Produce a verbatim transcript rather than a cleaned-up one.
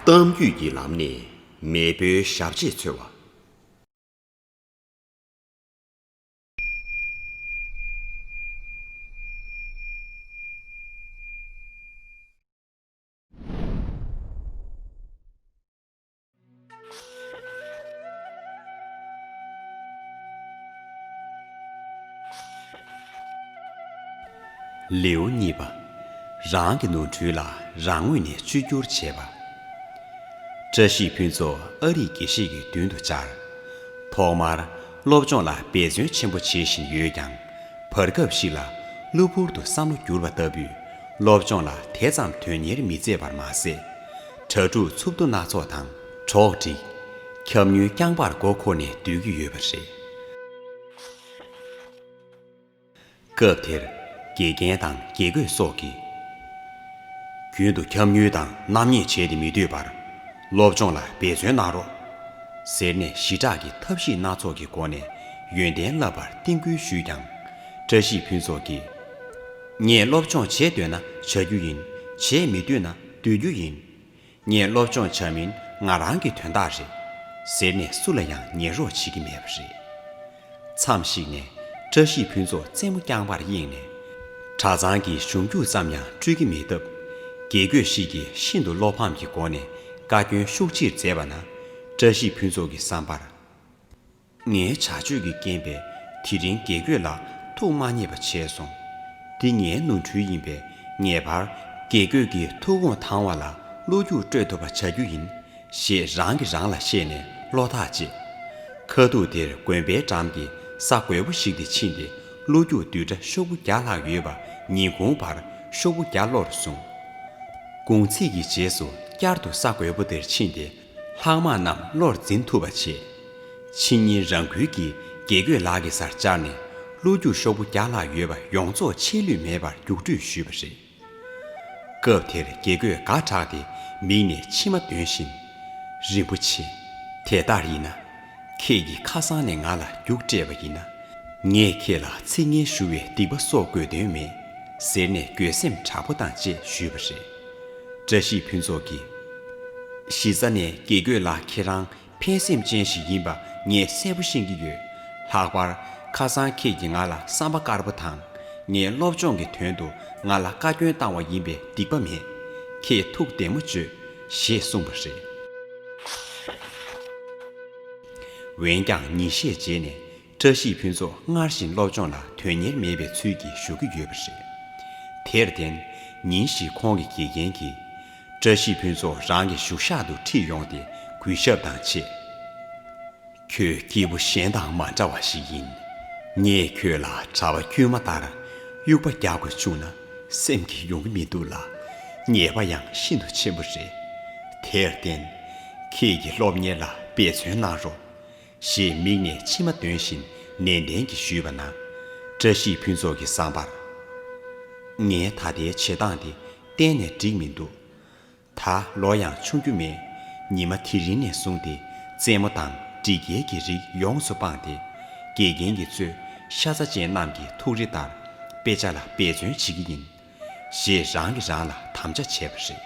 གཏམ་རྒྱུད་ཀྱི་ལམ་ནས་མེས་པོའི་ཞབས་རྗེས་འཚོལ་བ། ལེའུ་གཉིས་པ། རང་གི་ནོར་འཁྲུལ་ལ་རང་ངོས་ནས་བཅོས་བསྒྱུར་བྱེད་པ། བཀྲ་ཤིས་ཕུན་ཚོགས་ཨ་རིག་དགེ་བཤེས་ཀྱི་མདུན་དུ་བཅར། ཐོག་མར་སློབ་སྦྱོང་ལ་འབད་བརྩོན་ཆེན་པོ་བྱེད་བཞིན་ཡོད་ཀྱང་། བར་སྐབས་ཤིག་ལ་གློ་བུར་དུ་བསམ་བློ་འགྱུར་བ་ལྟ་བུས། སློབ་སྦྱོང་ལ་དེ་ཙམ་དོན་གཉེར་མི་མཛད་པར་མ་ཟད། གྲྭ་ཕྲུག་ཚུབ་ཏུ་སྣ་ཚོགས་དང་གྲོགས་བསྒྲིགས། འཁྱམ་ཉུལ་རྐྱང་པར་མགོ་འཁོར་ནས་སྡོད་ཀྱི་ཡོད་པ་རེད། སྐབས་དེར་དགེ་རྒན་དང་དགེ་བསྐོས་སོགས་ཀྱིས། རྒྱུན་དུ་འཁྱམ་ཉུལ་དང་རྣམ་གཡེང་བྱས་ཏེ་མི་སྡོད་པར། སློབ་སྦྱོང་ལ་འབད་བརྩོན་གནང་རོགས། ཟེར་ནས་ཞི་དྲག་གི་ཐབས་ཤེས་སྣ་ཚོགས་ཀྱི་སྒོ་ནས་ཡོན་ཏན་བསླབ་པར་རྟིང་སྐུལ་ཞུས་ཀྱང་། བཀྲ་ཤིས་ཕུན་ཚོགས་ཀྱིས། ངས་སློབ་སྦྱོང་བྱེད་འདོད་ན་བྱ་རྒྱུ་ཡིན། བྱེད་མི་འདོད་ན་སྡོད་རྒྱུ་ཡིན། ངས་སློབ་སྦྱོང་བྱ་མིན་ང་རང་གི་དོན་དག་རེད། ཟེར་ནས་སུ་ལ་ཡང་ཉན་རོགས་བྱེད་ཀྱི་མེད་པ་རེད། མཚམས་ཤིག་ནས་བཀྲ་ཤིས་ཕུན་ཚོགས་རྩེད་མོ་རྐྱང་པར་གཡེངས་ནས། གྲྭ་ཚང་གི་གཞུང་རྒྱུགས་ཙམ་ཡང་སྤྲོད་ཀྱི་མེད་སྟབས། དགེ་བསྐོས་ཤིག་གིས་ཤིན་ཏུ་བློ་ཕམ་གྱི་སྒོ་ནས་བཀའ་བཀྱོན་ཤུགས་ཆེར་མཛད་པ་ན། བཀྲ་ཤིས་ཕུན་ཚོགས་ཀྱི་བསམ་པར། ངའི་བྱ་སྤྱོད་ཀྱི་རྐྱེན་པས་དེ་རིང་དགེ་བསྐོས་ལགས་ཐུགས་མ་མཉེས་པ་བྱས་སོང་། འདི་ངའི་ནོར་འཁྲུལ་ཡིན་པས། ངེས་པར་དགེ་བསྐོས་ཀྱི་ཐུགས་དགོངས་དྭངས་བ་ལ་བློ་རྒྱུགས་སྤྲོད་ཐུབ་པ་བྱ་རྒྱུ་ཡིན། ཞེས་རང་གིས་རང་ལ་བཤད་ནས་བློ་ཐག་བཅད། ཁ་ཐུག་དེར་དགོན་པའི་འགྲམ་གྱི་ས་རྒོད་པོ་ཞིག་ཏུ་ཕྱིན་ཏེ། བློ་རྒྱུགས་བསྡུས་གྲྭ་ཤོག་བུ་བརྒྱ་ལྷག་ཡོད་པ་ཉིན་གུང་བར་ཤོག་བུ་བརྒྱ་བློར་བཟུང་། གུང་ཚིགས་ཀྱི་རྗེས་སུ་བསྐྱར་དུ་ས་རྒོད་པོ་དེར་ཕྱིན་ཏེ། ལྷག་མ་རྣམས་བློར་འཛིན་ཐུབ་པ་བྱས། ཕྱི་ཉིན་རང་འགུལ་གྱིས་དགེ་བསྐོས་ལགས་ཀྱི་སར་བཅར་ནས། བློ་རྒྱུགས་ཤོག་བུ་བརྒྱ་ལྷག་ཡོད་པ་ཡོངས་རྫོགས་ཆད་ལུས་མེད་པར་རྒྱུགས་སྤྲོད་ཞུས་པ་རེད། སྐབས་དེར་དགེ་བསྐོས་དགའ་དྲགས་ཏེ་མིག་ནས་མཆི་མ་འདོན་བཞིན། རིན་པོ་ཆེ། དེ་ལྟར་ཡིན་ན། ཁྱེད་ཀྱིས་ཁ་སང་ནས་ང་ལ་རྒྱུགས་སྤྲད་པ་ཡིན་ན། ངས་ཁྱེད་ལ་ཚིག་ངན་ཞུ་བའི་སྡིག་པ་གསོག་དགོས་དོན་མེད། ཟེར་ནས་འགྱོད་སེམས་དྲག་པོ་དང་བཅས་ཞུས་པ་རེད། བཀྲ་ཤིས་ཕུན་ཚོགས་ཀྱིས། གཞི་རྩ་ནས་དགེ་བསྐོས་ལགས་ཁྱེད་རང་ཕན་སེམས་ཅན་ཞིག་ཡིན་པ་ངས་གསལ་པོ་ཤེས་ཀྱི་ཡོད། ལྷག་པར་ཁ་སང་ཁྱེད་ཀྱིས་ང་ལ་བསམ་པ་དཀར་པོ་དང་། ངའི་སློབ་སྦྱོང་གི་དོན་དུ་ང་ལ་བཀའ་བཀྱོན་བཏང་བ་ཡིན་པས་སྡིག་པ་མེད། ཁྱེད་ཐུགས་བདེ་མོ་བྱོས། ཞེས་གསུངས་པ་རེད། འོན་ཀྱང་ཉིན་ཤས་རྗེས་ནས་བཀྲ་ཤིས་ཕུན་ཚོགས་སྔར་བཞིན་སློབ་སྦྱོང་ལ་དོན་གཉེར་མེད་པའི་ཚུལ་གྱིས་བཞུགས་ཀྱི་ཡོད་པ་རེད། དེར་བརྟེན། ཉིན་ཞིག་ཁོང་གི་དགེ་རྒན་གྱིས། བཀྲ་ཤིས་ཕུན་ཚོགས་རང་གི་བཞུགས་ཤག་ཏུ་ཁྲིད་ཡོང་སྟེ་གུས་ཞབས་དང་བཅས། ཁྱོད་སྐྱེས་བུ་གཞན་དང་མ་འདྲ་བ་ཞིག་ཡིན། ངས་ཁྱོད་ལ་གྲྭ་པ་དཀྱུས་མ་ལྟར་དབྱུག་པ་རྒྱག་དགོས་བྱུང་ན་སེམས་ཀྱིས་ཡོང་གི་མི་འདུག་ལ། ཉེས་པ་ཡང་ཤིན་ཏུ་ཆེན་པོ་རེད། དེར་བརྟེན། ཁྱེད་ཀྱི་སློབ་གཉེར་ལ་འབད་བརྩོན་གནང་རོགས། ཞེས་མིག་ནས་མཆི་མ་འདོན་བཞིན་ནན་ཏན་གྱིས་ཞུས་པ་ན། བཀྲ་ཤིས་ཕུན་ཚོགས་ཀྱི་བསམ་པར། ངའི་ད་ལྟའི་བྱེད་སྟངས་དེ་གཏན་ནས་འགྲིག་མི་འདུག་ད་ལོ་ཡང་ཆུང་རྒྱུ་མེད། ཉི་མ་དེ་རིང་ནས་བཟུང་སྟེ་རྩེད་མོ་དང་སྒྲིག་འགལ་གྱི་རིགས་ཡོངས་སུ་སྤངས་ཏེ། དགེ་རྒན་གྱིས་གཙོས་ཤ་ཚ་ཅན་རྣམས་ཀྱི་ཐུགས་རེ་ལྟར་དཔེ་ཆ་ལ་འབད་བརྩོན་བྱེད་ཀྱི་ཡིན། ཞེས་རང་གིས་རང་ལ་དམ་བཅའ་བྱས་པ་རེད།